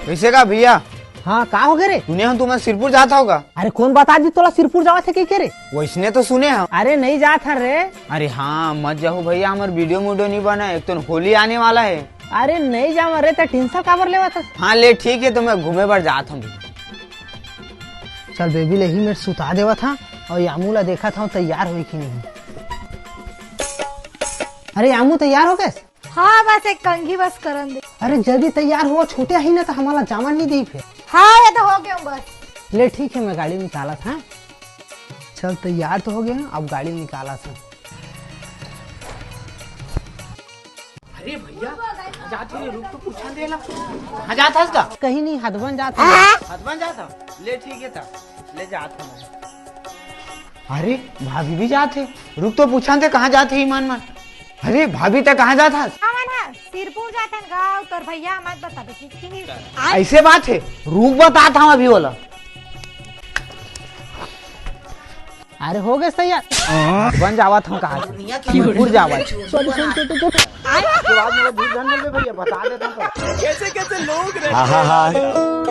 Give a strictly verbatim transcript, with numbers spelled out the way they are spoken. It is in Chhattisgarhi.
वैसे का भैया? हाँ, का हो गए रे? सुने हँव तुमन सिरपुर जात हव का? अरे, कोन बता दिस तोला सिरपुर जावत हे कहिके रे? वैसने तो सुने हँव। अरे, नइ जात हन रे। अरे हाँ, मत जाहू भैया, हमर video मूडियो नइ बने, एक तो होली आने वाला हे। अरे, नइ जावँव रे, तैं tension काबर लेवत हस? हाँ, ले ठीक हे, तो मैं घूमे बर जात हँव। चल बेबी, ले ही मैं सुता देवत हँव अउ यामू ला देखत हँव, तैयार होही कि नहीं। अरे यामू, तैयार हो गेस? हाँ, बस एक कंघी बस करन दे। अरे जल्दी तैयार हो, छोटे आही ना त हमला जावन नइ देही फेर। हाँ, ये तो हो गेंव बस। ले ठीक हे, मैं गाड़ी निकालत हँव। चल तैयार तो हो गेंव, अब गाड़ी निकालत हँव। अरे भैया, कहाँ जात हे रे? रुक तो पूछन दे ला। कहाँ जात हस का? कहीं नहीं, हथवन जात हँव। हथवन जात हस? ले ठीक हे त, ले जात हँव। अरे, भाभी भी जात हे। रुक तो पूछन दे, कहाँ जात हे ईमान मन। अरे, भाभी तैं कहाँ जात हस? हमन ह सिरपुर जाथन गा, तोर भैया मत बताबे, ठीक हे? अइसे बात हे, रुक बतात हँव अभी ओला। अरे, हो गेस तैयार। बन जावत हँव कहाँ से? सिरपुर जावत। उसके बाद मेरा झूठ जान बोल दे भैया, बता देता हूँ। कैसे कैसे लोग रहते हैं।